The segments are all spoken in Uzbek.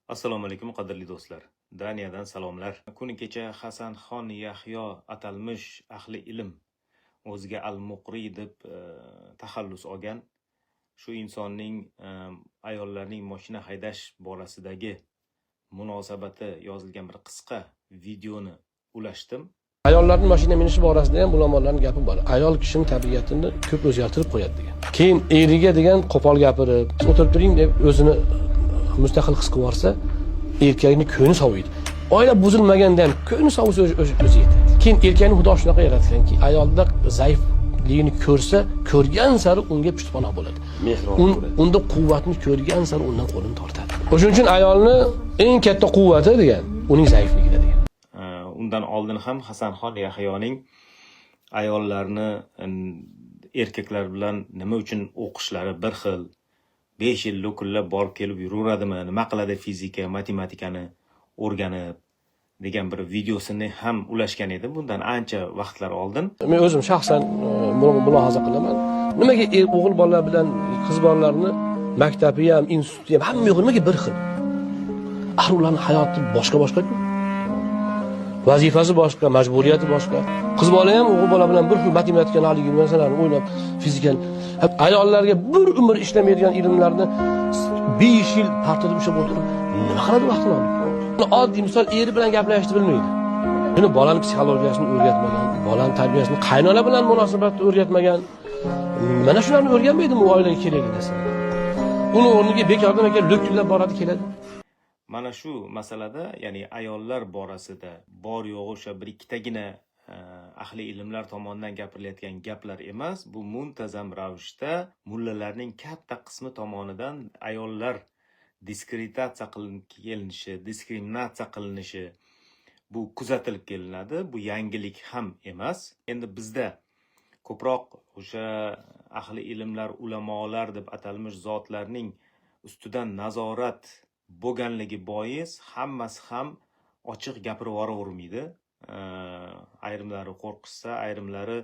Assalomu alaykum, qadrli do'stlar. Daniyadan salomlar. Kuni kecha Hasanxon Yahyo atalmish ahli ilm, o'ziga Al-Muqri deb taxallus olgan shu insonning ayollarning mashina haydash borasidagi munosabati yozilgan bir qisqa videoni ulashdim. Ayollarni mashina minishi borasida ham ulamolarning gapi bor. Ayol kishini tabiatini ko'p o'zgartirib qo'yadi degan. Keyin eriga degan qo'pol gapirib, o'tirib turing deb o'zini mustaqil his qilib yuborsa, erkakni ko'ngli soviydi. Oila buzilmaganda ham ko'ngli sovisa o'zi yetadi. Keyin erkakni Xudo shunaqa yaratganki, ayolda zaifligini ko'rsa, ko'rgan sari unga pushtiponoh bo'ladi. Mehribon bo'ladi. Unda quvvatni ko'rgan sari undan qo'lini tortadi. O'shuning uchun ayolni eng katta quvvati degan uning zaifligida degan. Undan oldin ham Hasanxon Yahyoning ayollarni erkaklar bilan nima uchun o'qishlari bir xil, 5 yil lo'killab borib kelib yuraveradimi, nima qiladi fizika, matematikani o'rganib degan bir videosini ham ulashgan edim bundan ancha vaqtlar oldin. Men o'zim shaxsan buni mulohaza qilaman. Nimaga o'g'il bolalar bilan qiz bolalarni maktabi ham, instituti ham, hamma yo'q nimaga bir xil? Axir ularning hayoti boshqa boshqa-ku. Vazifasi boshqa, majburiyati boshqa. Qiz bola ham o'g'il bola bilan bir xil matematikani, haligi masalan o'ylab, fizikani, ayollarga bir umr ishlamaydigan ilmlarni 5 yil partada ushlab o'tirib nima qiladi vaqtini olib? Oddiy misol, eri bilan gaplashishni bilmaydi. Buni bolani psixologiyasini o'rgatmagan, bolani tarbiyasini, qaynona bilan munosabatni o'rgatmagan. Mana shularni o'rganmaydimi u oilaga kerakli narsa? Uni o'rniga bekordan bekor lo'killab boradi, keladi. Mana shu masalada, ya'ni ayollar borasida bor yo'g'i o'sha bir ikkitagina ahli ilmlar tomonidan gapirilayotgan gaplar emas, bu muntazam ravishda mullalarning katta qismi tomonidan ayollar diskreditatsiya qilinib kelinishi, diskriminatsiya qilinishi bu kuzatilib kelinadi. Bu yangilik ham emas. Endi bizda ko'proq o'sha ahli ilmlar, ulamolar deb atalmish zotlarning ustidan nazorat bo'lganligi bois hammasi ham ochiq gapirib yuboravermaydi. Ayrimlari qo'rqishsa, ayrimlari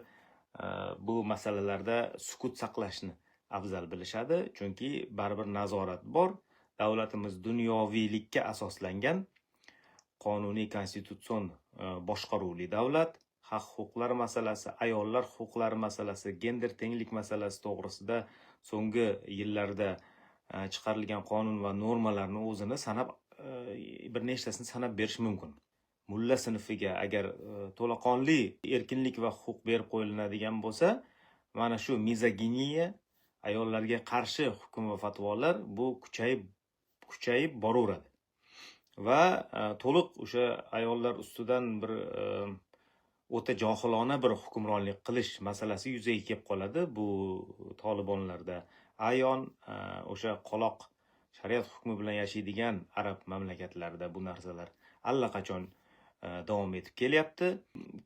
bu masalalarda sukut saqlashni afzal bilishadi, chunki baribir nazorat bor. Davlatimiz dunyoviylikka asoslangan qonuniy konstitutsion boshqaruvli davlat. Haq-huquqlar masalasi, ayollar huquqlari masalasi, gender tenglik masalasi to'g'risida so'nggi yillarda chiqarilgan qonun va normalarni o'zini sanab bir nechtasini sanab berish mumkin. Mulla sinfiga agar to'laqonli erkinlik va huquq berib qo'yilinadigan bo'lsa, mana shu mizoginiya, ayollarga qarshi hukm va fatvolar bu kuchayib kuchayib boraveradi va to'liq o'sha ayollar ustidan bir o'ta johilona bir hukmronlik qilish masalasi yuzaga kelib qoladi. Bu tolibonlarda ayon, o'sha qoloq shariat hukmi bilan yashaydigan arab mamlakatlarida bu narsalar allaqachon davom etib kelyapti.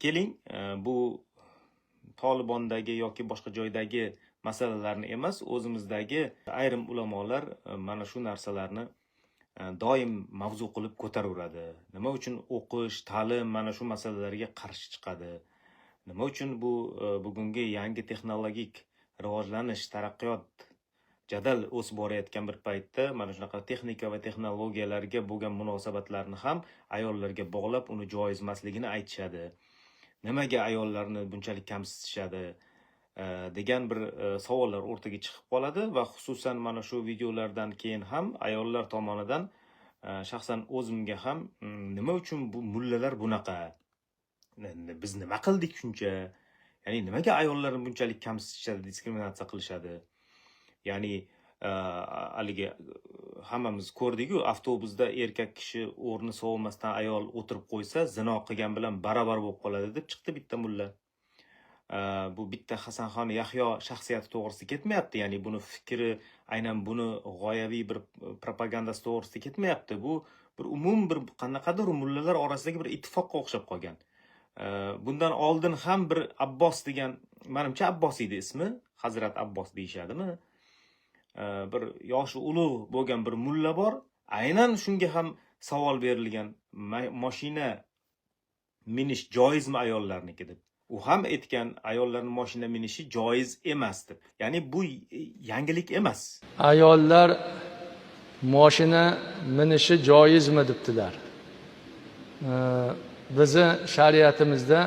Keling, bu Tolibondagi yoki boshqa joydagi masalalarni emas, o'zimizdagi ayrim ulamolar mana shu narsalarni doim mavzu qilib ko'taraveradi. Nima uchun o'qish, ta'lim mana shu masalalarga qarshi chiqadi? Nima uchun bu bugungi yangi texnologik rivojlanish, taraqqiyot jadal o'sib borayotgan bir paytda mana shunaqa texnika va texnologiyalarga bo'lgan munosabatlarni ham ayollarga bog'lab, uni joiz emasligini aytishadi? Nimaga ayollarni bunchalik kamsitishadi degan bir savollar o'rtaga chiqib qoladi va xususan mana shu videolardan keyin ham ayollar tomonidan shaxsan o'zimga ham nima uchun bu mullalar bunaqa, biz nima qildik shuncha, ya'ni nimaga ayollarni bunchalik kamsitishadi, diskriminatsiya qilishadi? Ya'ni haligi hammamiz ko'rdik-ku, avtobusda erkak kishi o'rni sovimasdan ayol o'tirib qo'ysa, zino qilgan bilan barobar bo'lib qoladi deb chiqdi bitta mulla. Bu bitta Hasanxon Yahyo shaxsiyati to'g'risida ketmayapti, ya'ni buni fikri, aynan buni g'oyaviy bir propagandasi to'g'risida ketmayapti. Bu bir umum bir qanaqadir mullalar orasidagi bir ittifoqqa o'xshab qolgan. Bundan oldin ham bir Abbos degan, manimcha, Abbos edi ismi, Hazrat Abbos deyishadimi, bir yoshi ulug' bo'lgan bir mulla bor, aynan shunga ham savol berilgan, moshina minish joizmi ayollarniki deb. U ham aytgan, ayollarni moshina minishi joiz emas deb. Ya'ni bu yangilik emas. Ayollar Moshina minishi joizmi, debdilar. Bizni shariatimizda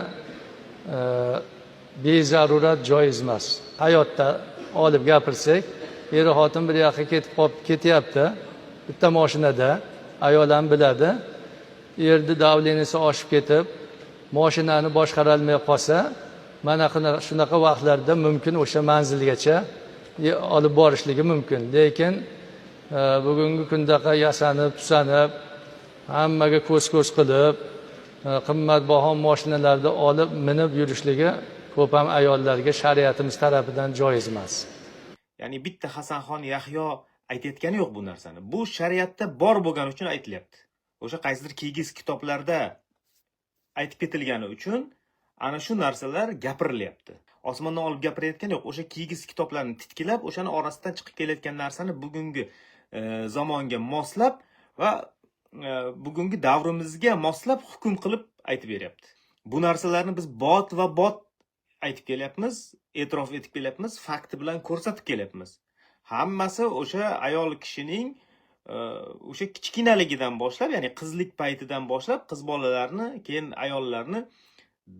bezarurat joiz emas. Hayotda olib gapirsak, er xotin bir yoqqa ketib qolib ketyapti bitta moshinada, ayol ham biladi. Erni давление si oshib ketib, moshinani boshqarolmay qolsa, mana shunaqa vaqtlarda mumkin o'sha manzilgacha olib borishligi mumkin. Lekin bugungi kundaqa yasanib tusanib, hammaga ko'z ko'z qilib, qimmatbaho moshinalarni olib minib yurishligi ko'p ham ayollarga shariatimiz tarafidan joiz emas. Ya'ni bitta Hasanxon Yahyo aytayotgani yo'q bu narsani. Bu shariatda bor bo'lgani uchun aytilyapti. O'sha qaysidir kigiz kitoblarda aytib ketilgani uchun ana shu narsalar gapirilyapti. Osmondan olib gapirayotgani yo'q. O'sha kigiz kitoblarni titkilab, o'shani orasidan chiqib kelayotgan narsani bugungi zamonga moslab va bugungi davrimizga moslab hukm qilib aytib beryapti. Bu narsalarni biz bot va bot aytib kelyapmiz, e'tirof etib kelyapmiz, fakti bilan ko'rsatib kelyapmiz. Hammasi o'sha ayol kishining o'sha kichkinaligidan boshlab, ya'ni qizlik paytidan boshlab qiz bolalarni, keyin ayollarni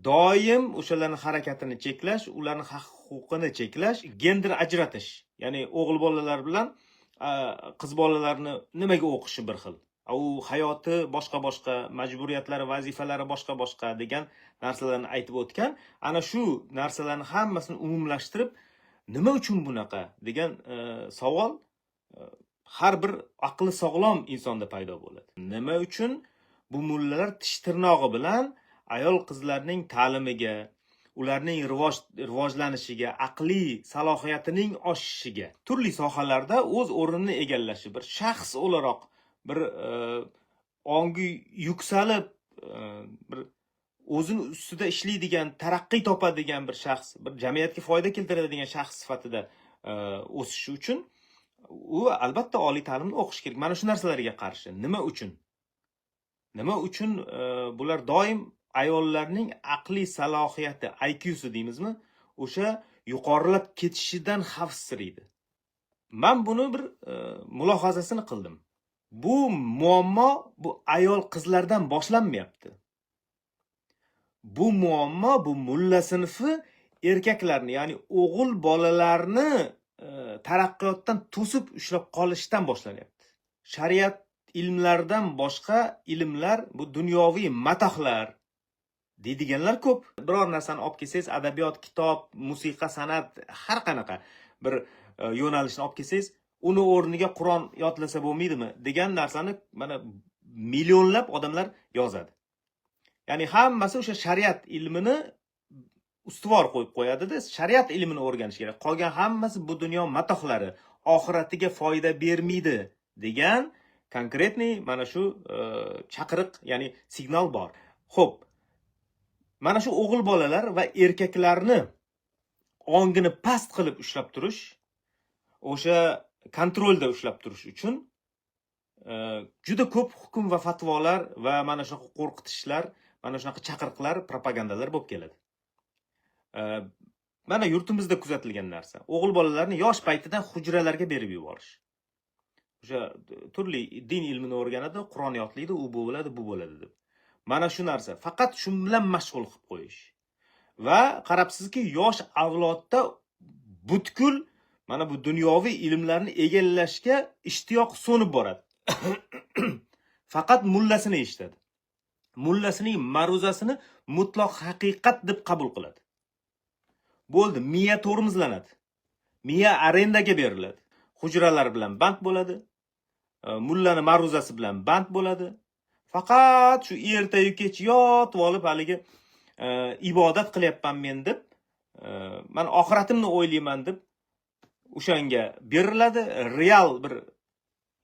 doim o'shalarni harakatini cheklash, ularni haq huquqini cheklash, gender ajratish, ya'ni o'g'il bolalar bilan qiz bolalarni nimaga o'qishi bir xil, u hayoti boshqa boshqa, majburiyatlari, vazifalari boshqa boshqa degan narsalarni aytib o'tgan. Ana shu narsalarni hammasini umumlashtirib, nima uchun bunaqa degan savol har bir aqli sog'lom insonda paydo bo'ladi. Nima uchun bu mullalar tish tirnog'i bilan ayol qizlarning ta'limiga, ularning rivojlanishiga, aqliy salohiyatining oshishiga, turli sohalarda o'z o'rnini egallashi, bir shaxs o'laroq bir ongi yuksalib, bir o'zini ustida ishlaydigan, taraqqiy topadigan bir shaxs, bir jamiyatga foyda keltiradigan shaxs sifatida o'sishi uchun u albatta oliy ta'limni o'qishi kerak. Mana shu narsalarga qarshi nima uchun? Nima uchun bular doim ayollarning aqliy salohiyati, IQsi deymizmi, o'sha yuqorilab ketishidan xavfsiraydi? Man buni bir mulohazasini qildim. Bu muammo bu ayol qizlardan boshlanmayapti. Bu muammo bu mulla sinfi erkaklarni, ya'ni o'g'il bolalarni taraqqiyotdan to'sib ushlab qolishdan boshlanyapti. Shariat ilmlaridan boshqa ilmlar bu dunyoviy matohlar deydiganlar ko'p. Biror narsani olib kelsangiz, adabiyot, kitob, musiqa, san'at, har qanaqa bir yo'nalishni olib kelsangiz, uni o'rniga Qur'on yodlasa bo'lmaydimi degan narsani mana millionlab odamlar yozadi. Ya'ni hammasi o'sha shariat ilmini ustuvor qo'yib qo'yadida, shariat ilmini o'rganish kerak. Qolgan hammasi bu dunyo matohlari, oxiratiga foyda bermaydi degan конкретный mana shu chaqiriq, ya'ni signal bor. Xo'p, mana shu o'g'il bolalar va erkaklarni ongini past qilib ushlab turish, o'sha kontrolda ushlab turish uchun juda ko'p hukm va fatvolar va mana shunaqa qo'rqitishlar, mana shunaqa chaqiriqlar, propagandalar bo'lib keladi. Mana yurtimizda kuzatilgan narsa. O'g'il bolalarni yosh paytidan hujralarga berib yuborish. O'sha turli din ilmini o'rganadi, Qur'on yodlaydi, u bu bo'ladi, bu bo'ladi deb. Mana shu narsa faqat shu bilan mashg'ul qilib qo'yish. Va qarabsizki, yosh avlodda butkul mana bu dunyoviy ilmlarni egallashga ishtiyoq so'nib boradi. Faqat mullasini eshitadi. Mullasining ma'ruzasini mutlaq haqiqat deb qabul qiladi. Bo'ldi, miya to'rmizlanadi. Miya arendaga beriladi. Hujralar bilan band bo'ladi. Mullani ma'ruzasi bilan band bo'ladi. Faqat shu ertayu kech yotib olib haligi ibodat qilyapman men deb, man oxiratimni o'ylayman deb o'shanga beriladi. Real bir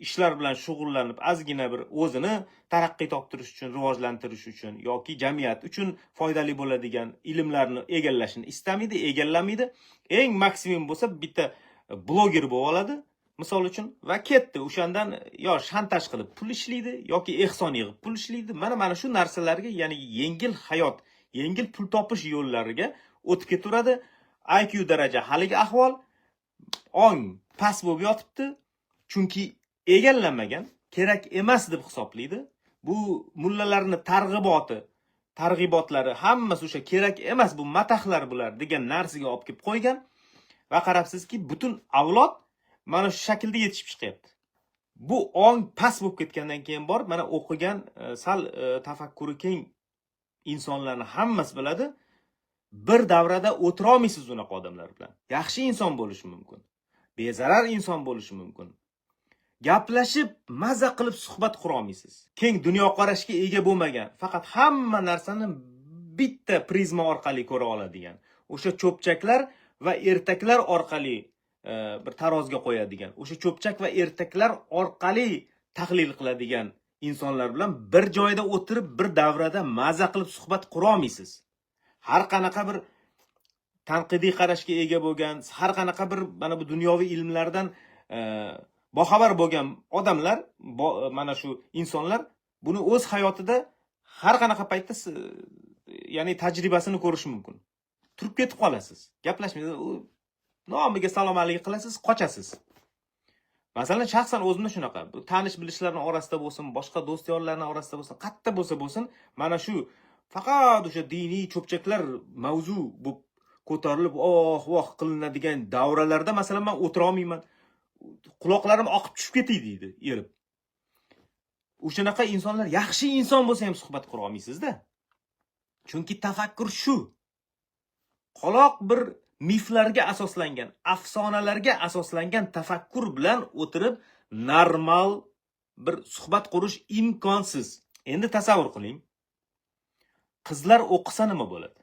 ishlar bilan shug'ullanib, ozgina bir o'zini taraqqiy toptirish uchun, rivojlantirish uchun yoki jamiyat uchun foydali bo'ladigan ilmlarni egallashini istamaydi, egallamaydi. Eng maksimum bo'lsa bitta bloger bo'lib oladi, misol uchun, va ketdi. O'shandan yo shantaj qilib pul ishlaydi yoki ehson yig'ib pul ishlaydi. Mana shu narsalarga, ya'ni yengil hayot, yengil pul topish yo'llariga o'tib ketaveradi. IQ daraja haligi ahvol, ong past bo'lib yotibdi, chunki Egallanmagan, kerak emas deb hisoblaydi. Bu mullalarni targ'iboti, targ'ibotlari hammasi o'sha kerak emas, bu mataxlar bular degan narsaga olib kelib qo'ygan va qarabsizki, butun avlod mana shu shaklda yetishib chiqyapti. Bu ong past bo'lib ketgandan keyin borib, mana o'qigan, sal tafakkuri keng insonlarni hammasi biladi. Bir davrada o'tirolmaysiz unaqa odamlar bilan. Yaxshi inson bo'lishi mumkin, bezarar inson bo'lishi mumkin. Gaplashib, maza qilib suhbat qurolmaysiz. Keng dunyoqarashga ega bo'lmagan, faqat hamma narsani bitta prizma orqali ko'ra oladigan, o'sha cho'pchaklar va ertaklar orqali bir tarozga qo'yadigan, o'sha cho'pchak va ertaklar orqali tahlil qiladigan insonlar bilan bir joyda o'tirib, bir davrada maza qilib suhbat qurolmaysiz. Har qanaqa bir tanqidiy qarashga ega bo'lgan, har qanaqa bir mana bu dunyoviy ilmlardan boxabar bo'lgan odamlar, mana shu insonlar buni o'z hayotida har qanaqa paytda ya'ni tajribasini ko'rishi mumkin. Turib ketib qolasiz. Gaplashmaysiz. Nomiga salom alik qilasiz, qochasiz. Masalan, shaxsan o'zimda shunaqa. Bu tanish bilishlarning orasida bo'lsin, boshqa do'st yorlarning orasida bo'lsin, qayerda bo'lsa bo'lsin, mana shu faqat o'sha diniy cho'pchaklar mavzu bo'lib ko'tarilib, oh voh qilinadigan davralarda, masalan, man o'tira olmayman. Quloqlarim oqib tushib ketay deydi, erib. O'shanaqa insonlar yaxshi inson bo'lsa ham suhbat qura olmaysizda. Chunki tafakkur shu. Qoloq bir miflarga asoslangan, afsonalarga asoslangan tafakkur bilan o'tirib normal bir suhbat qurish imkonsiz. Endi tasavvur qiling. Qizlar o'qisa nima bo'ladi?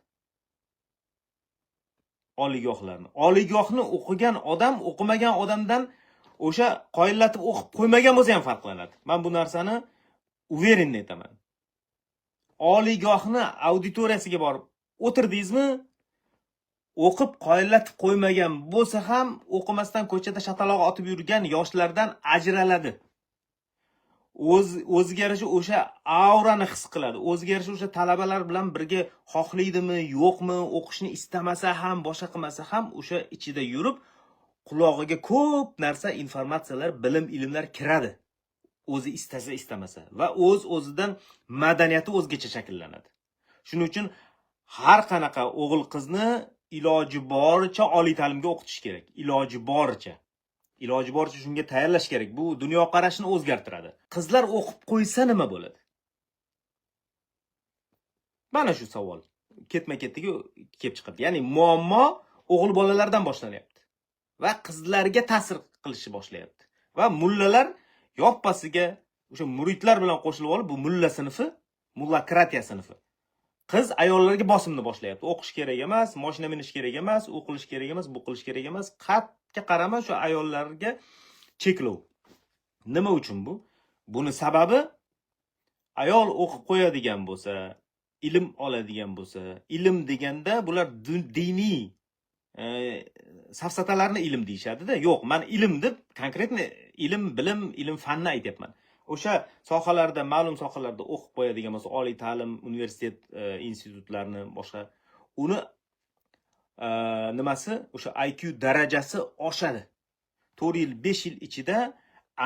Oliygohlarni. Oliygohni o'qigan odam o'qimagan odamdan o'sha qoyillatib o'qib qo'ymagan bo'lsa ham farqlanadi. Men bu narsani уверенно aytaman. Oliygohni auditoriyasiga borib o'tirdingizmi, o'qib qoyillatib qo'ymagan bo'lsa ham, o'qimasdan ko'chada shataloq otib yurgan yoshlardan ajraladi. O'z o'ziga yarasha o'sha aurani his qiladi. O'ziga yarasha o'sha talabalar bilan birga xohlaydimi, yo'qmi, o'qishni istamasa ham, boshqa qilmasa ham, o'sha ichida yurib qulog'iga ko'p narsa, informatsiyalar, bilim, ilmlar kiradi. O'zi istasa, istamasa va o'z o'zidan madaniyati o'zgacha shakllanadi. Shuning uchun har qanaqa o'g'il qizni iloji boricha oliy ta'limga o'qitish kerak. Iloji boricha. Iloji boricha shunga tayyorlash kerak. Bu dunyoqarashini o'zgartiradi. Qizlar o'qib qo'ysa nima bo'ladi? Mana shu savol ketma-ketligi kelib chiqadi. Ya'ni muammo o'g'il bolalardan boshlanyapti va qizlarga ta'sir qilishni boshlayapti. Va mullalar yoppasiga o'sha muridlar bilan qo'shilib olib, bu mulla sinfi, mullakratiya sinfi. Qiz ayollarga bosimni boshlayapti. O'qish kerak emas, mashina minish kerak emas, u qilish kerak emas, bu qilish kerak emas. Qatga qarama, shu ayollarga cheklov. Nima uchun bu? Buni sababi, ayol o'qib qo'yadigan bo'lsa, ilm oladigan bo'lsa, ilm deganda bular diniy safsatalarni ilm deyishadi-da. Yo'q, man ilm deb конкретно ilm, bilim, ilm fanni aytyapman. O'sha sohalarda, ma'lum sohalarda o'qib qo'yadigan bo'lsa, oliy ta'lim, universitet, institutlarni, boshqa uni nimasi, o'sha IQ darajasi oshadi. 4 yil, 5 yil ichida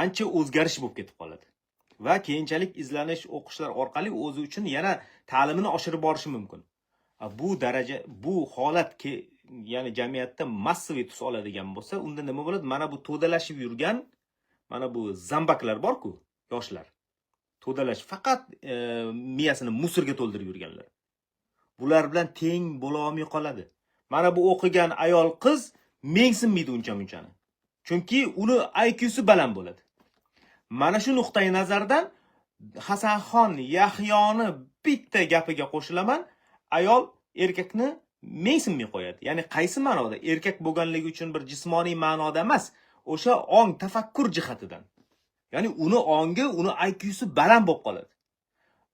ancha o'zgarish bo'lib ketib qoladi. Va keyinchalik izlanish, o'qishlar orqali o'zi uchun yana ta'limini oshirib borishi mumkin. Bu daraja, bu holat ya'ni jamiyatda massaviy tus oladigan bo'lsa, unda nima bo'ladi? Mana bu to'dalashib yurgan, mana bu zambaklar bor-ku, yoshlar. To'dalash faqat miyasini мусор ga to'ldirib yurganlar. Bular bilan teng bo'la olmay qoladi. Mana bu o'qigan ayol qiz mengsinmaydi uncha munchani. Chunki uni IQsi baland bo'ladi. Mana shu nuqtai nazardan Hasanxon Yahyoni bitta gapiga qo'shilaman. Ayol erkakni mengsinmay qo'yadi. Ya'ni qaysi ma'noda? Erkak bo'lganligi uchun bir jismoniy ma'noda emas, o'sha ong, tafakkur jihatidan. Ya'ni uni ongi, uni IQsi baland bo'lib qoladi.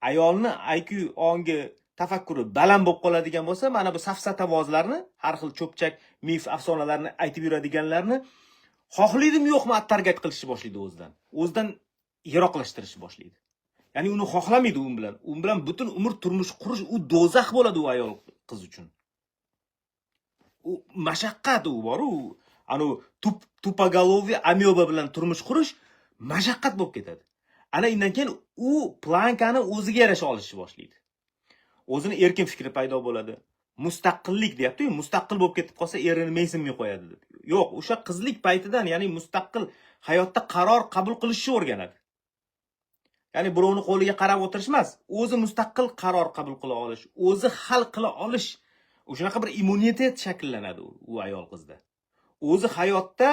Ayolni IQ, ongi, tafakkuri baland bo'lib qoladigan bo'lsa, mana bu safsatavozlarni, har xil cho'pchak, mif, afsonalarni aytib yuradiganlarni xohlaydimi yo'qmi, отторгать qilishni boshlaydi o'zidan. O'zidan yiroqlashtirishni boshlaydi. Ya'ni uni xohlamaydi u bilan. U bilan butun umr turmush qurish u do'zax bo'ladi u ayol qiz uchun. U mashaqqat u bor u. Anu тупоголовый amyoba bilan turmush qurish Mashaqqat bo'lib ketadi. Ana undan keyin u планка ni o'ziga yarasha olishni boshlaydi. O'zini erkin fikri paydo bo'ladi. Mustaqillik deyapti-yu, mustaqil bo'lib ketib qolsa, erini mensinmay qo'yadi deb. Yo'q, o'sha qizlik paytidan, ya'ni mustaqil hayotda qaror qabul qilishni o'rganadi. Ya'ni birovni qo'liga qarab o'tirish emas, o'zi mustaqil qaror qabul qila olish, o'zi hal qila olish. O'shanaqa bir immunitet shakllanadi u ayol qizda. O'zi hayotda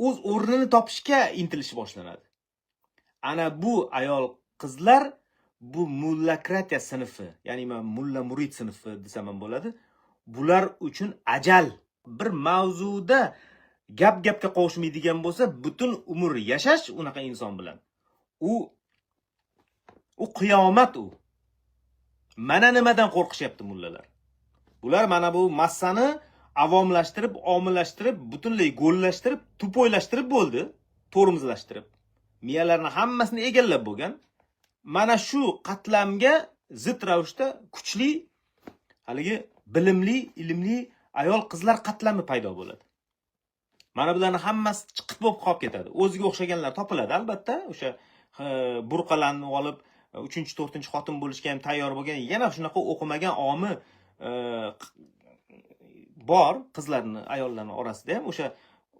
o'z o'rnini topishga intilishi boshlanadi. Ana bu ayol qizlar, bu mullakratiya sinfi, ya'ni man mulla murid sinfi desam ham bo'ladi. Bular uchun ajal. Bir mavzuda gap gapga qovushmaydigan bo'lsa, butun umr yashash unaqa inson bilan. U qiyomat u. Mana nimadan qo'rqishyapti mullalar. Bular mana bu massani avomlashtirib, omillashtirib, butunlay go'llashtirib, тупой lashtirib bo'ldi, to'rmizlashtirib. Miyalarni hammasini egallab bo'lgan. Mana shu qatlamga zid ravishda kuchli, haligi bilimli, ilmli ayol qizlar qatlami paydo bo'ladi. Mana bularni hammasi chiqit bo'lib qolib ketadi. O'ziga o'xshaganlar topiladi albatta, o'sha burqalarni olib, uchinchi, to'rtinchi xotin bo'lishga ham tayyor bo'lgan, yana shunaqa o'qimagan omi bor qizlarni, ayollarni orasida ham.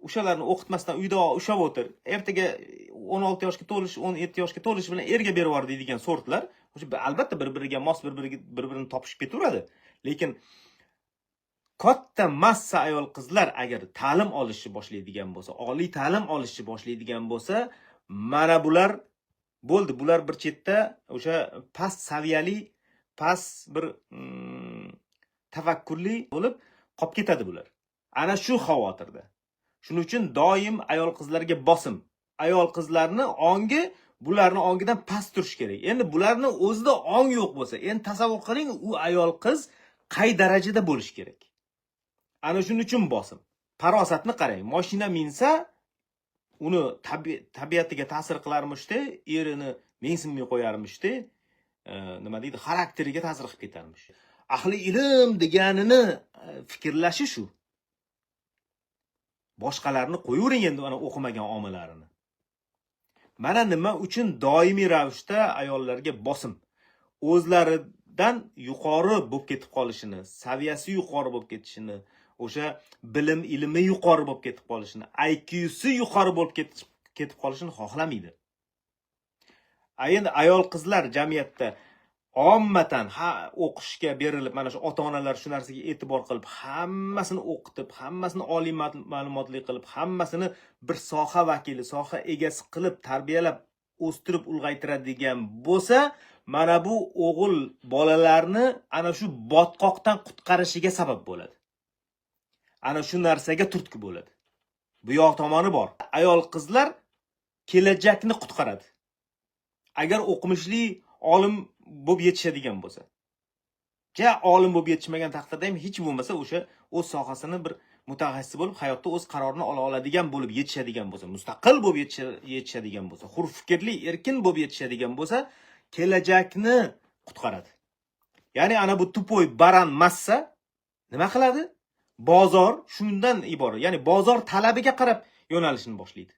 O'shalarni o'qitmasdan uyda ushlab o'tir. Ertaga 16 yoshga to'lish, 17 yoshga to'lishi bilan erga berib yubor deydigan sortlar, o'sha albatta bir-biriga mos, bir-biriga bir-birini topishib ketaveradi. Lekin katta massa ayol qizlar agar ta'lim olishni boshlaydigan bo'lsa, oliy ta'lim olishni boshlaydigan bo'lsa, mana bular bo'ldi. Bular bir chetda o'sha past saviyali, past bir tafakkurli bo'lib qolib ketadi bular. Ana shu xavotirda. Shuning uchun doim ayol qizlarga bosim. Ayol qizlarni ongi bularni ongidan past turishi kerak. Endi bularni o'zida ong yo'q bo'lsa, endi tasavvur qiling, u ayol qiz qay darajada bo'lishi kerak. Ana shuning uchun bosim. Farosatni qarang. Mashina minsa, uni tabiatiga ta'sir qilarmishda, erini mensinmay qo'yarmishda, nima deydi, xarakteriga ta'sir qilib ketarmish. Ahli ilm deganini fikrlashi shu. Boshqalarni qo'yavering endi, ana o'qimagan omilarini. Mana nima uchun doimiy ravishda ayollarga bosim. O'zlaridan yuqori bo'lib ketib qolishini, saviyasi yuqori bo'lib ketishini, o'sha bilim ilmi yuqori bo'lib ketib qolishini, IQsi yuqori bo'lib ketib qolishini xohlamaydi. A endi ayol qizlar jamiyatda ommatan ha o'qishga berilib, mana shu ota-onalar shu narsaga e'tibor qilib, hammasini o'qitib, hammasini oliy ma'lumotli qilib, hammasini bir soha vakili, soha egasi qilib tarbiyalab, o'stirib ulg'aytiradigan bo'lsa, mana bu o'g'il bolalarni ana shu botqoqdan qutqarishiga sabab bo'ladi. Ana shu narsaga turtki bo'ladi. Bu yoq tomoni bor. Ayol qizlar kelajakni qutqaradi. Agar o'qimishli olim bo'lib yetishadigan bo'lsa. Ja olim bo'lib yetishmagan taqdirda ham hech bo'lmasa o'sha o'z sohasini bir mutaxassisi bo'lib, hayotda o'z qarorini ola oladigan bo'lib yetishadigan bo'lsa, mustaqil bo'lib yetishadigan bo'lsa, hur fikrli, erkin bo'lib yetishadigan bo'lsa, kelajakni qutqaradi. Ya'ni ana bu тупой баран massa nima qiladi? Bozor shundan iborat. Ya'ni bozor talabiga qarab yo'nalishini boshlaydi.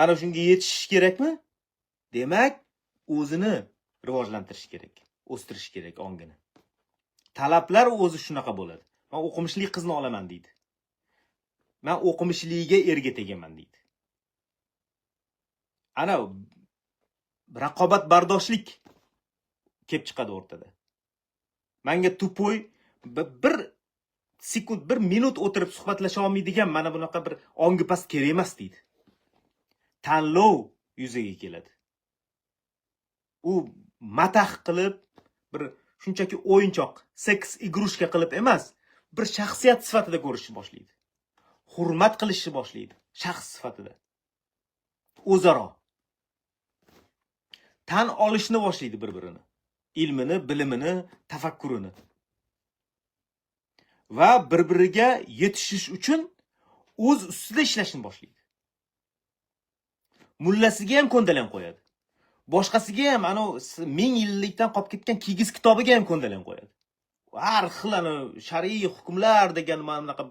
Ana shunga yetishish kerakmi? Demak, o'zini rivojlantirish kerak, o'stirish kerak ongini. Talablar o'zi shunaqa bo'ladi. Men o'qimishli qizni olaman deydi. Men o'qimishliga erga tegaman deydi. Ana raqobatbardoshlik kelib chiqadi o'rtada. Menga тупой bir sekund, bir minut o'tirib suhbatlasha olmaydigan mana bunaqa bir ongi past kerak emas deydi. Tanlov yuzaga keladi. U matax qilib, bir shunchaki o'yinchoq, секс-игрушка qilib emas, bir shaxsiyat sifatida ko'rishni boshlaydi. Hurmat qilishni boshlaydi shaxs sifatida. O'zaro tan olishni boshlaydi bir-birini. Ilmini, bilimini, tafakkurini. Va bir-biriga yetishish uchun o'z ustida ishlashni boshlaydi. Mullasiga ham ko'ndalang qo'yadi. Boshqasiga ham, ana ming yillikdan qolib ketgan kigiz kitobiga ham ko'ndalang qo'yadi. Har xil ana shar'iy hukmlar degan mana bunaqa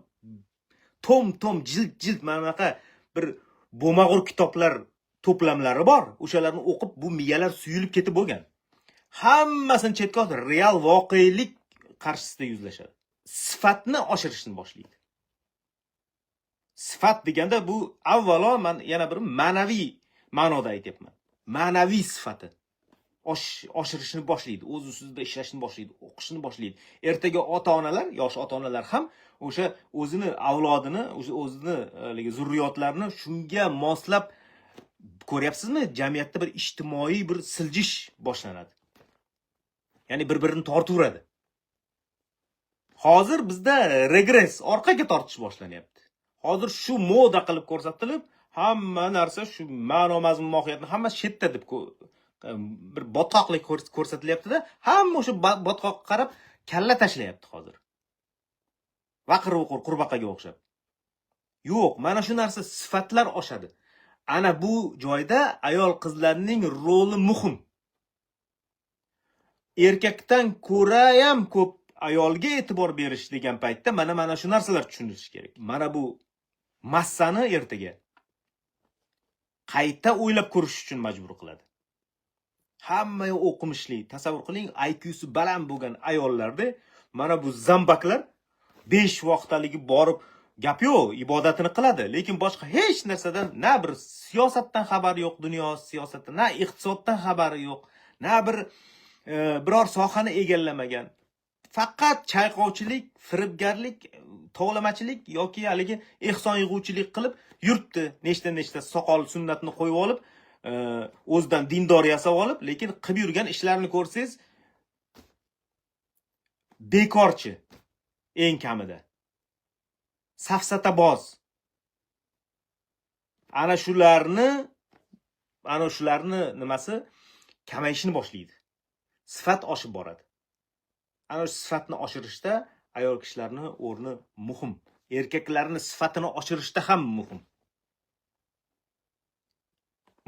tom-tom, jild-jild mana bunaqa bir bo'lmag'ur kitoblar To'plamlari bor. O'shalarni o'qib, bu miyalar suyulib ketib bo'lgan. Hammasini chetga otib, real voqelik qarshisida yuzlashadi. Sifatni oshirishni boshlaydi. Sifat deganda, bu avvalo man yana bir ma'naviy ma'noda aytyapman. Ma'naviy sifati oshirishni boshlaydi, o'z ustida ishlashni boshlaydi, o'qishni boshlaydi. Ertaga ota onalar, yosh ota onalar ham o'sha o'zini avlodini, o'sha o'zini haligi zurriyotlarini shunga moslab, ko'ryapsizmi, jamiyatda bir ijtimoiy bir siljish boshlanadi, ya'ni bir birini tortaveradi. Hozir bizda regress, orqaga tortish boshlanyapti. Hozir shu moda qilib ko'rsatilib, hamma narsa, shu ma'no, mazmun, mohiyatni hammasi chetda deb bir botqoqlik ko'rsatilyaptida, hamma o'sha botqoqqa qarab kalla tashlayapti hozir, vaqir vuqur qurbaqaga o'xshab. Yo'q, mana shu narsa, sifatlar oshadi. Ana bu joyda ayol qizlarning roli muhim. Erkakdan ko'ra ham ko'p ayolga e'tibor berish degan paytda mana shu narsalar tushunilishi kerak. Mana bu massani ertaga qayta o'ylab ko'rish uchun majbur qiladi. Hamma o'qimishli, tasavvur qiling, IQsi baland bo'lgan ayollarda mana bu zambaklar 5 vaqtaligi borib, gap yo'q, ibodatini qiladi, lekin boshqa hech narsadan, na bir siyosatdan xabari yo'q, dunyo siyosati, na iqtisoddan xabari yo'q, na bir biror sohani egallamagan, faqat chayqovchilik, firibgarlik, tovlamachilik yoki haligi ehson yig'uvchilik qilib yuribdi. Nechta nechta soqol sunnatni qo'yib olib, o'zidan dindor yasab olib, lekin qilib yurgan ishlarini ko'rsangiz, bekorchi, eng kamida safsataboz. Ana shularni nimasi kamayishini boshlaydi, sifat oshib boradi. Ana shu sifatni oshirishda ayol kishilarni o'rni muhim, erkaklarni sifatini oshirishda ham muhim.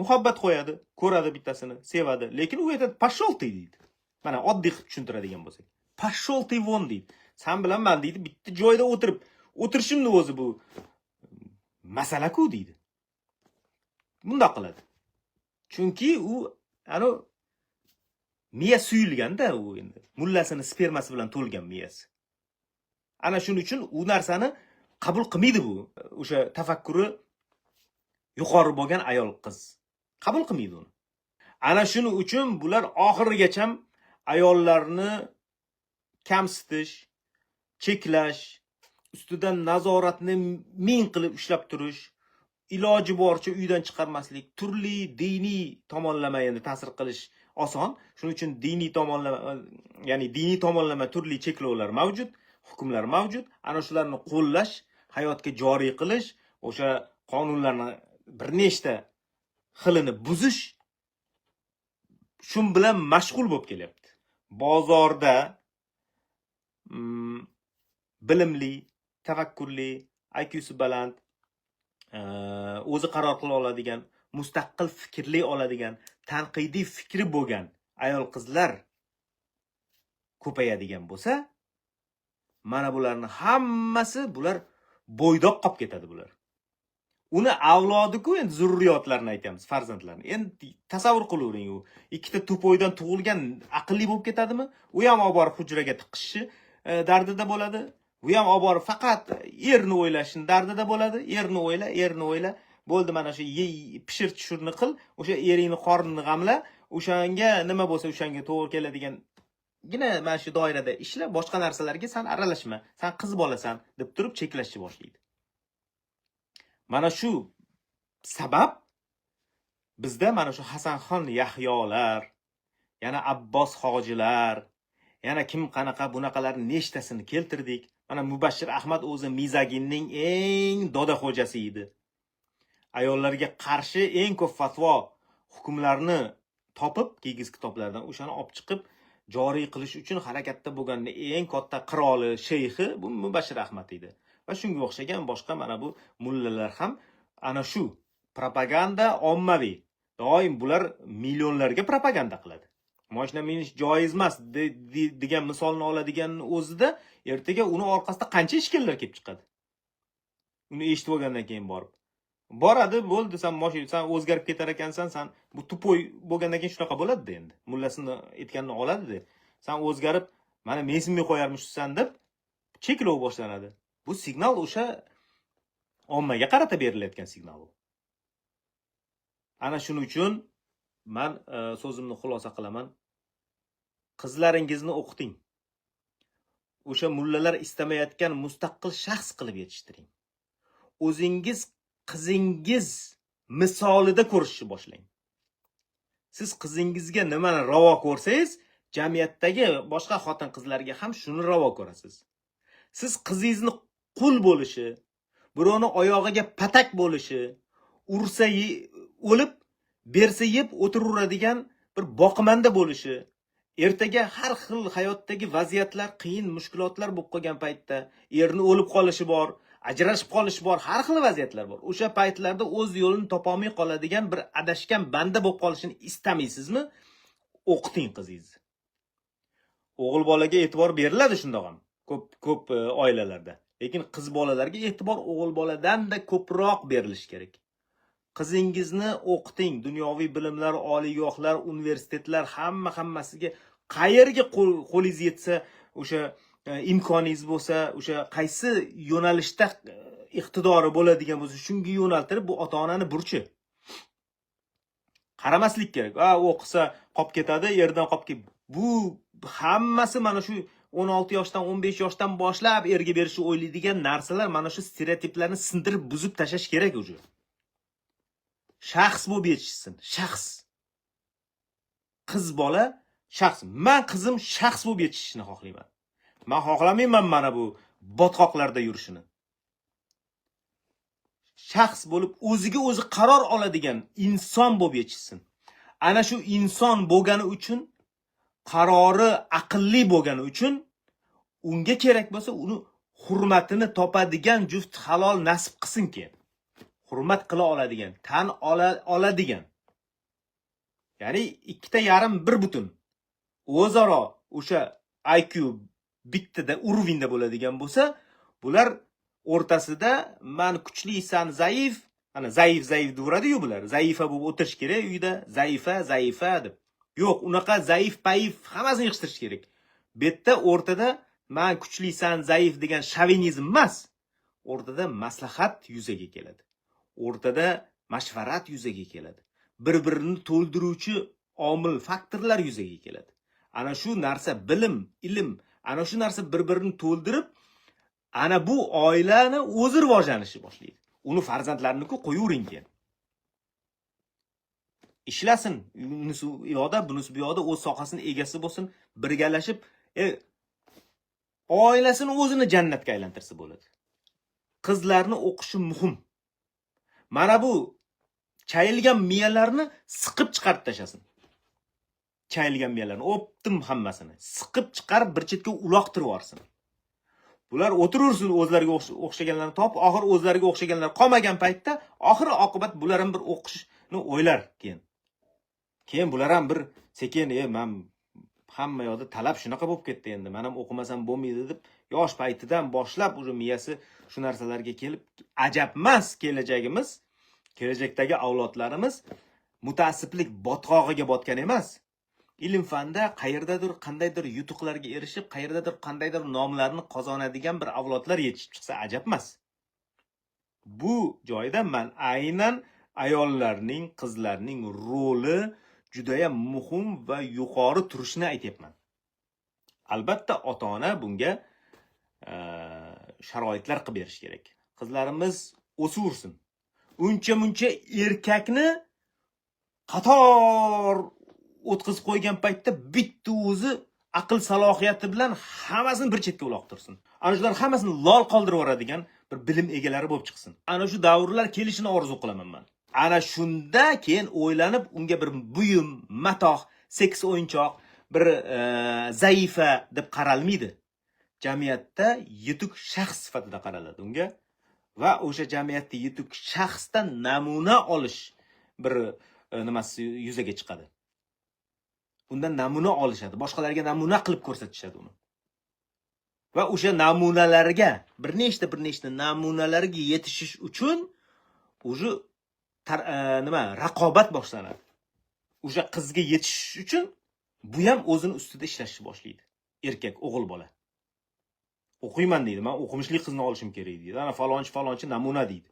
Muhabbat qo'yadi, ko'radi bittasini, sevadi, lekin u aytadi: "Пошел ты", deydi. Mana, oddiy qilib tushuntiradigan bo'lsak, "Пошел ты вон", deydi. "San bilan man", deydi, "bitta joyda o'tirib o'tirishimni o'zi bu masala-ku", deydi. Bundoq qiladi, chunki u anavi miya suyulganda, u endi mullasini spermasi bilan to'lgan miyasi. Ana shuning uchun u narsani qabul qilmaydi. Bu o'sha tafakkuri yuqori bo'lgan ayol qiz qabul qilmaydi uni. Ana shuning uchun bular oxirigacha ayollarni kamsitish, cheklash, ustidan nazoratni ming qilib ushlab turish, iloji boricha uydan chiqarmaslik, turli diniy tomonlama endi ta'sir qilish oson. Shuning uchun diniy tomonlama, ya'ni diniy tomonlama turli cheklovlar mavjud, hukmlar mavjud. Ana shularni qo'llash, hayotga joriy qilish, o'sha qonunlarni bir nechta xilini buzish, shu bilan mashg'ul bo'lib kelyapti. Bozorda bilimli, tafakkurli, IQsi baland, o'zi qaror qila oladigan, mustaqil fikrlay oladigan, tanqidiy fikri bo'lgan ayol qizlar ko'payadigan bo'lsa, mana bularni hammasi, bular bo'ydoq qolib ketadi bular. Uni avlodiku, endi zurriyotlarni aytyapmiz, farzandlarni. Endi tasavvur qilavering, u ikkita тупой dan tug'ilgan aqlli bo'lib ketadimi? U ham olib borib hujraga tiqishi dardida bo'ladi. Bu ham olib borib faqat erni o'ylashni dardida bo'ladi. Erni o'yla, erni o'yla. Bo'ldi, mana shu pishir tushirni qil, o'sha eringni qornini g'amla, o'shanga nima bo'lsa, o'shanga to'g'ri keladigan gina mana shu doirada ishla, boshqa narsalarga san aralashma, san qiz bolasan, deb turib cheklashni boshlaydi. Mana shu sabab bizda mana shu Hasanxon Yahyolar, yana Abbos hojilar, yana kim, qanaqa bunaqalarni nechtasini keltirdik. Mana Mubashshir Ahmad o'zi mizoginning eng doda xo'jasi edi. Ayollarga qarshi eng ko'p fatvo hukmlarni topib, kiygiz kitoblardan o'shani olib chiqib joriy qilish uchun harakatda bo'lgan eng katta qiroli, sheyxi bu Mubashshir Ahmad edi. Va shunga o'xshagan boshqa mana bu mullalar ham ana shu propaganda ommaviy. Doim bular millionlarga propaganda qiladi. Moshina minish joiz emas degan misolni oladigan o'zida ertaga uni orqasida qancha ishkallar kelib chiqadi. Uni eshitib olgandan keyin borib. Boradi, bo'ldi, san moshina, san o'zgarib ketar ekansan, san bu тупой bo'lgandan keyin shunaqa bo'ladi endi. Mullasini aytganini oladi. San o'zgarib, mana mensinmay qo'yarmishsan deb cheklov boshlanadi. Bu signal o'sha ommaga qarata berilayotgan signal u. Ana shuning uchun man so'zimni xulosa qilaman. Qizlaringizni o'qiting. O'sha mullalar istamayotgan mustaqil shaxs qilib yetishtiring. O'zingiz qizingiz misolida ko'rishni boshlang. Siz qizingizga nimani ravo ko'rsangiz, jamiyatdagi boshqa xotin-qizlarga ham shuni ravo ko'rasiz. Siz qizingizni qul bo'lishi, birovni oyog'iga patak bo'lishi, ursa o'lib, bersa yeb o'tiraveradigan bir boqimanda bo'lishi, ertaga har xil hayotdagi vaziyatlar, qiyin mushkulotlar bo'lib qolgan paytda erni o'lib qolishi bor, ajrashib qolishi bor, har xil vaziyatlar bor. O'sha paytlarda o'z yo'lini topolmay qoladigan bir adashgan banda bo'lib qolishini istamaysizmi? O'qiting qizingizni. O'g'il bolaga e'tibor beriladi shundoq ham ko'p ko'p oilalarda. Lekin qiz bolalarga e'tibor o'g'il boladan-da ko'proq berilishi kerak. Qizingizni o'qiting, dunyoviy bilimlar, oliygohlar, universitetlar, hamma hammasiga qayerga qo'lingiz yetsa, o'sha imkoningiz bo'lsa, o'sha qaysi yo'nalishda iqtidori bo'ladigan bo'lsa, shunga yo'naltirib, bu ota-onani burchi. Qaramaslik kerak. A, o'qisa qolib ketadi, erdan qolib ket. Bu hammasi mana shu 16 yoshdan, 15 yoshdan boshlab erga berishni o'ylaydigan narsalar, mana shu stereotiplarni sindirib, buzib tashlash kerak уже. Shaxs bo'lib yetishsin, shaxs. Qiz bola shaxs. Man qizim shaxs bo'lib yetishishini xohlayman. Man xohlamayman mana bu botqoqlarda yurishini. Shaxs bo'lib o'ziga o'zi qaror oladigan inson bo'lib yetishsin. Ana shu inson bo'lgani uchun, qarori aqlli bo'lgani uchun unga kerak bo'lsa uni hurmatini topadigan juft halol nasib qilsin keyin. Hurmat qila oladigan, tan oladigan. Ya'ni ikkita yarim bir butun. O'zaro o'sha IQ bittada уровень da bo'ladigan bo'lsa, bular o'rtasida man kuchli, san zaif, ana zaif zaif deyaveradi-yu bular. Zaifa bo'lib o'tirish kerak uyda, zaifa, zaifa deb. Yo'q, unaqa zaif, paif hammasini yig'ishtirish kerak. Bu yerda o'rtada man kuchli, san zaif degan shovinizm emas. O'rtada maslahat yuzaga keladi. O'rtada mashvarat yuzaga keladi. Bir-birini to'ldiruvchi omil, faktorlar yuzaga keladi. Ana shu narsa bilim, ilm, ana shu narsa bir-birini to'ldirib, ana bu oilani o'zi rivojlanishi boshlaydi. Uni farzandlarini-ku qo'yavering keyin. Ishlasin, unisi u yoqda, bunisi bu yoqda o'z sohasini egasi bo'lsin, birgalashib, oilasini o'zini jannatga aylantirsa bo'ladi. Qizlarni o'qishi muhim. Mana bu chayilgan miyalarni siqib chiqarib tashlasin. Chayilgan miyalarni o'ptim hammasini. Siqib chiqarib bir chetga uloqtirib yuborsin. Bular o'tirursin o'zlariga o'xshaganlarni topib, oxir o'zlariga o'xshaganlar qolmagan paytda, oxiri oqibat bular ham bir o'qishni o'ylar keyin. Keyin bular ham bir sekin, man hamma yoqda talab shunaqa bo'lib ketdi endi, men ham o'qimasam bo'lmaydi deb yosh paytidan boshlab уже miyasi shu narsalarga kelib, ajabmas kelajagimiz, kelajakdagi avlodlarimiz mutaassiblik botqog'iga botgan emas. Ilm fanda qayerdadir qandaydir yutuqlarga erishib, qayerdadir qandaydir nomlarni qozonadigan bir avlodlar yetishib chiqsa ajabmas. Bu joyda man aynan ayollarning, qizlarning roli judayam muhim va yuqori turishini aytyapman. Albatta ota-ona bunga sharoitlar qilib berish kerak. Qizlarimiz o'saversin. Uncha muncha erkakni qator o'tkazib qo'ygan paytda bitta o'zi aql salohiyati bilan hammasini bir chetga uloqtirsin. Ana shular hammasini lol qoldirib yuboradigan bir bilim egalari bo'lib chiqsin. Ana shu davrlar kelishini orzu qilaman man. Ana shunda keyin o'ylanib unga bir buyum, matoh, seks o'yinchoq, bir zaifa deb qaralmaydi. Jamiyatda yetuk shaxs sifatida qaraladi unga va o'sha jamiyatda yetuk shaxsdan namuna olish bir nimasi yuzaga chiqadi. Undan namuna olishadi, boshqalarga namuna qilib ko'rsatishadi uni. Va o'sha namunalarga bir nechta namunalarga yetishish uchun Уже nima, raqobat boshlanadi. O'sha qizga yetishish uchun bu ham o'zini ustida ishlashni boshlaydi. Erkak, o'g'il bola. O'qiyman deydi, man o'qimishli qizni olishim kerak deydi. Ana falonchi, falonchi namuna deydi.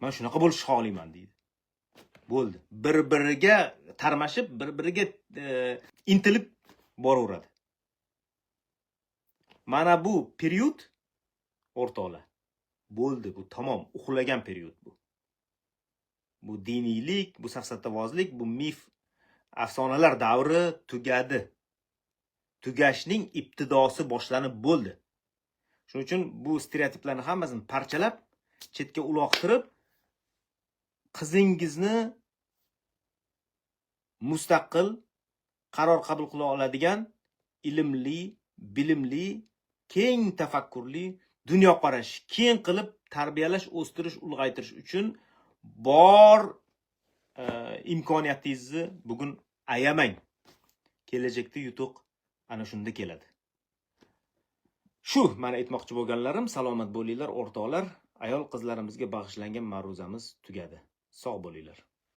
Man shunaqa bo'lishni xohlayman deydi. Bo'ldi. Bir-biriga tarmashib, bir-biriga intilib boraveradi. Mana bu период, o'rtoqlar. Bo'ldi, bu tamom, uxlagan период bu. Bu diniylik, bu safsatavozlik, bu mif, afsonalar davri tugadi. Tugashning ibtidosi boshlanib bo'ldi. Shuning uchun bu stereotiplarni hammasini parchalab, chetga uloqtirib, qizingizni mustaqil qaror qabul qila oladigan, ilmli, bilimli, keng tafakkurli, dunyoqarashi keng qilib tarbiyalash, o'stirish, ulg'aytirish uchun bor imkoniyatingizni bugun ayamang. Kelajakda yutuq ana shunda keladi. Shu mani aytmoqchi bo'lganlarim. Salomat bo'linglar, o'rtoqlar. Ayol qizlarimizga bag'ishlangan ma'ruzamiz tugadi. Sog' bo'linglar.